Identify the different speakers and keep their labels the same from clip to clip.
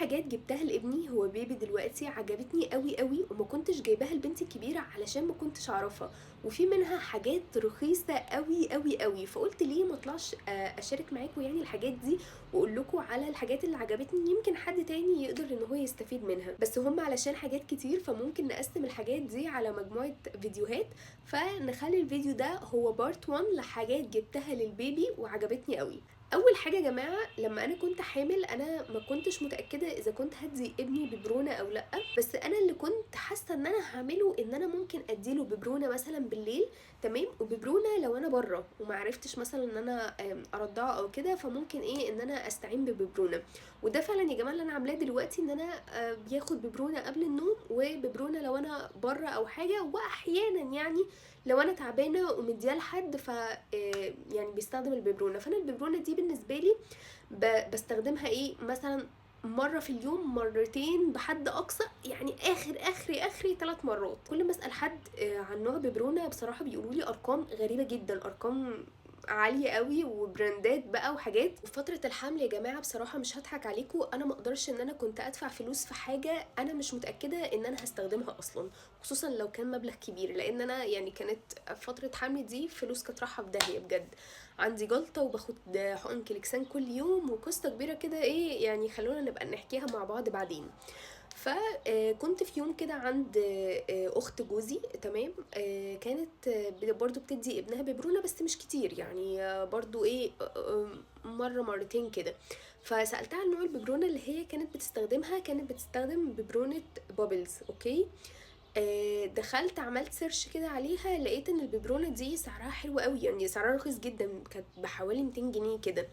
Speaker 1: حاجات جبتها لابني، هو baby دلوقتي، عجبتني قوي قوي وما كنتش جايباها لبنتي الكبيرة علشان ما كنتش اعرفها، وفي منها حاجات رخيصة قوي قوي قوي، فقلت ليه ما اطلعش اشارك معاكم يعني الحاجات دي واقول لكم على الحاجات اللي عجبتني، يمكن حد تاني يقدر ان هو يستفيد منها. بس هم علشان حاجات كتير فممكن نقسم الحاجات دي على مجموعة فيديوهات، فنخلي الفيديو ده هو part 1 لحاجات جبتها لل baby وعجبتني قوي. اول حاجة يا جماعة، لما انا كنت حامل انا ما كنتش متاكدة اذا كنت هدي ابني ببرونه او لا، بس انا اللي كنت حاسه ان انا هعمله ان انا ممكن اديله ببرونه مثلا بالليل، تمام، وببرونه لو انا بره وما عرفتش مثلا ان انا ارضعه او كده، فممكن ايه ان انا استعين بببرونه. وده فعلا يا جماعة اللي انا عاملاه دلوقتي، ان انا بياخد ببرونه قبل النوم وببرونه لو انا بره او حاجة، واحيانا يعني لو انا تعبانة ومدياه لحد ف يعني بيستخدم الببرونه. فانا الببرونه دي بالنسبة لي بستخدمها ايه مثلا مرة في اليوم، مرتين بحد اقصى، يعني اخر اخري اخري 3 مرات. كل ما اسال حد عن نوع ببرونه بصراحة بيقولوا لي ارقام غريبة جدا، ارقام عالية قوي وبراندات بقى وحاجات. وفترة الحمل يا جماعة بصراحة مش هضحك عليكم، انا ما اقدرش ان انا كنت ادفع فلوس في حاجة انا مش متأكدة ان انا هستخدمها اصلا، خصوصا لو كان مبلغ كبير، لان انا يعني كانت فترة حمل دي فلوس كانت رايحة في داهية بجد. عندي جلطة وباخد حقن كليكسان كل يوم وقصة كبيرة كده، ايه يعني خلونا نبقى نحكيها مع بعض بعدين. فكنت في يوم كده عند اخت جوزي، تمام، كانت برضو بتدي ابنها ببرونه بس مش كتير يعني، برضو ايه مرة مرتين كده. فسالتها عن نوع الببرونه اللي هي كانت بتستخدمها، كانت بتستخدم ببرونه بابلز. okay، دخلت عملت search كده عليها، لقيت ان الببرونه دي سعرها حلو قوي، يعني سعرها رخيص جدا، كانت بحوالي 200 جنيه كده.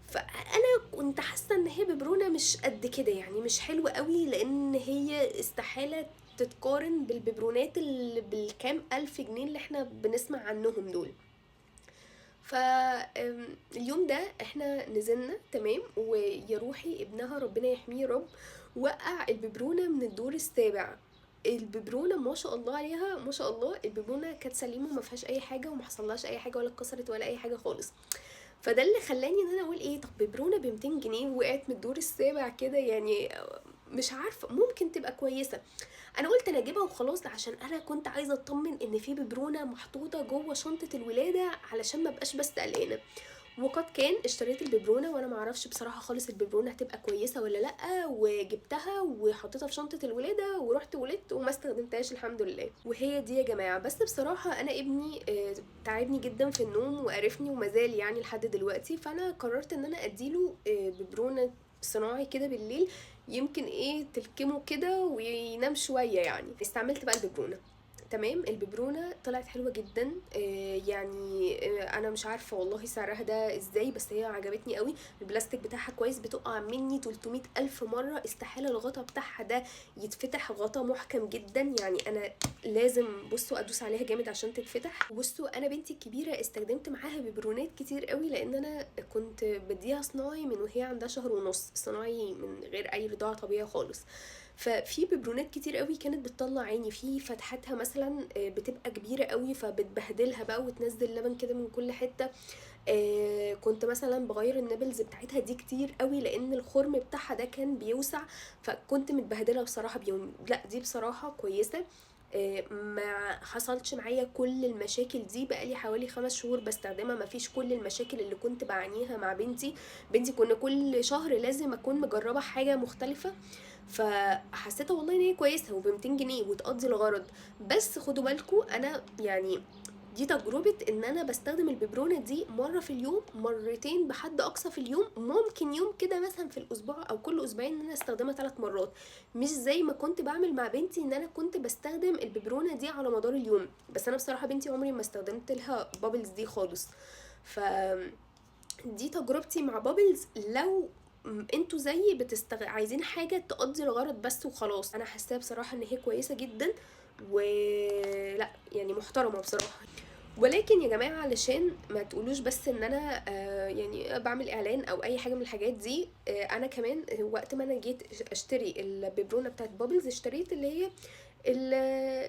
Speaker 1: فانا كنت حاسه ان هي ببرونه مش قد كده، يعني مش حلوة قوي، لان هي استحالة تتقارن بالببرونات اللي بالكام الف جنيه اللي احنا بنسمع عنهم دول. فاليوم ده احنا نزلنا، تمام، ويا روحي ابنها ربنا يحميه رب وقع الببرونه من الدور السابع. الببرونه ما شاء الله عليها، ما شاء الله الببرونه كانت سليمة وما فيهاش اي حاجة وما حصلهاش اي حاجة ولا اتكسرت ولا اي حاجة خالص. فده اللي خلاني ان انا اقول ايه، طب ببرونه ب 200 جنيه وقعت من الدور السابع كده، يعني مش عارفه ممكن تبقى كويسة. انا قلت انا اجيبها وخلاص، عشان انا كنت عايزه اطمن ان في ببرونه محطوطة جوه شنطه الولادة علشان ما ابقاش بس قلقانة. وقد كان، اشتريت الببرونه وانا ما اعرفش بصراحة خالص الببرونه هتبقى كويسة ولا لا، وجبتها وحطيتها في شنطه الولادة ورحت ولدت وما استخدمتهاش الحمد لله. وهي دي يا جماعة. بس بصراحة انا ابني تعبني جدا في النوم وقرفني ومازال يعني لحد دلوقتي، فانا قررت ان انا اديله ببرونه صناعي كده بالليل، يمكن ايه تلكمه كده وينام شوية يعني. استعملت بقى الببرونه، تمام، الببرونه طلعت حلوة جدا، يعني انا مش عارفه والله سعرها ده ازاي، بس هي عجبتني قوي. البلاستيك بتاعها كويس، بتقع مني 300 الف مرة، استحالة الغطا بتاعها ده يتفتح، غطا محكم جدا، يعني انا لازم بصوا ادوس عليها جامد عشان تتفتح. بصوا انا بنتي الكبيرة استخدمت معاها ببرونات كتير قوي، لان انا كنت بديها صناعي من وهي عندها 1.5 شهر، صناعي من غير اي رضاعه طبيعية خالص. ففي ببرونات كتير قوي كانت بتطلع عيني، في فتحتها مثلا بتبقى كبيرة قوي فبتبهدلها بقى وتنزل لبن كده من كل حتة. كنت مثلا بغير ال nipples بتاعتها دي كتير قوي لان الخرم بتاعها ده كان بيوسع، فكنت متبهدله بصراحة بيوم. لا دي بصراحة كويسة، ما حصلتش معايا كل المشاكل دي، بقالي حوالي 5 شهور بستخدمها، ما فيش كل المشاكل اللي كنت بعانيها مع بنتي. بنتي كنا كل شهر لازم اكون مجربه حاجة مختلفة، فحسيتها والله ان هي كويسة وب 200 جنيه وتقضي الغرض. بس خدوا بالكم انا يعني دي تجربة ان انا بستخدم الببرونة دي مرة في اليوم، مرتين بحد اقصى في اليوم، ممكن يوم كده مثلا في الاسبوع او كل اسبوعين ان انا استخدمها 3 مرات، مش زي ما كنت بعمل مع بنتي ان انا كنت بستخدم الببرونة دي على مدار اليوم. بس انا بصراحة بنتي عمري ما استخدمت لها بابلز دي خالص. ف دي تجربتي مع بابلز. لو انتوا زيي عايزين حاجة تقضي الغرض بس وخلاص، انا حاساها بصراحة ان هي كويسة جدا ولا يعني محترمة بصراحة. ولكن يا جماعة علشان ما تقولوش بس ان انا يعني بعمل اعلان او اي حاجة من الحاجات دي، انا كمان وقت ما انا جيت اشتري الببرونة بتاعت بابلز اشتريت اللي هي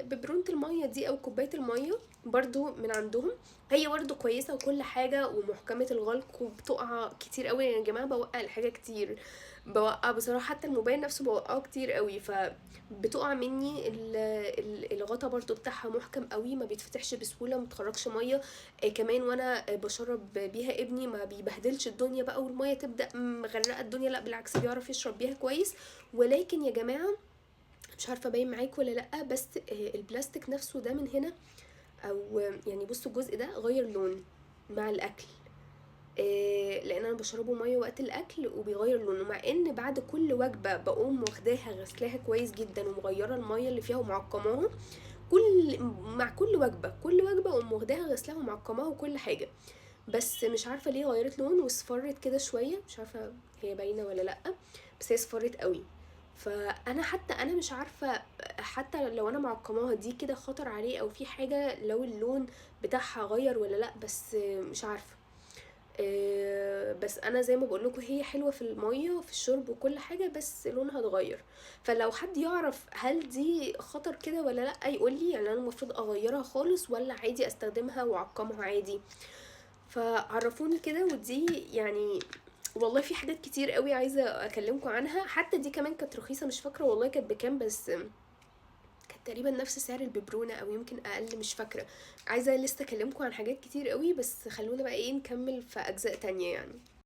Speaker 1: ببرونة المية دي او كوباية المية برضو من عندهم، هي برضو كويسة وكل حاجة ومحكمة الغلق، وبتقع كتير قوي يعني يا جماعة، بوقع الحاجة كتير، بوقع بصراحة حتى الموبايل نفسه بوقعه كتير قوي، فبتقع مني. الغطا برضو بتاعها محكم قوي، ما بيتفتحش بسهولة، ما بتخرجش مية. كمان وانا بشرب بيها ابني ما بيبهدلش الدنيا بقى والمية تبدأ مغرقة الدنيا، لا بالعكس بيعرف يشرب بيها كويس. ولكن يا جماعة مش عارفة باين معاكم ولا لأ، بس البلاستيك نفسه ده من هنا، او يعني بصوا الجزء ده غير لون مع الاكل، لان انا بشربه مية وقت الاكل وبيغير لونه، مع ان بعد كل وجبة بقوم واخداها غسلاها كويس جدا ومغيره المية اللي فيها ومعقماها، مع كل وجبة، كل وجبة اقوم واخداها غسلاها ومعقماها وكل حاجة، بس مش عارفه ليه غيرت لون واصفرت كده شوية، مش عارفه هي باينة ولا لا، بس هي اصفرت قوي. فانا حتى انا مش عارفه حتى لو انا معقماها دي كده خطر عليه او في حاجة لو اللون بتاعها غير ولا لا، بس مش عارفه. بس انا زي ما بقول لكم هي حلوة في المية وفي الشرب وكل حاجة، بس لونها اتغير. فلو حد يعرف هل دي خطر كده ولا لا يقول لي، يعني انا المفروض اغيرها خالص ولا عادي استخدمها واعقمها عادي؟ فعرفوني كده. ودي يعني والله في حاجات كتير قوي عايزه اكلمكم عنها، حتى دي كمان كانت رخيصة، مش فاكره والله كانت بكام، بس كانت تقريبا نفس سعر الببرونه او يمكن اقل، مش فاكره. عايزه لسه اكلمكم عن حاجات كتير قوي، بس خلونا بقى ايه نكمل في اجزاء تانية يعني.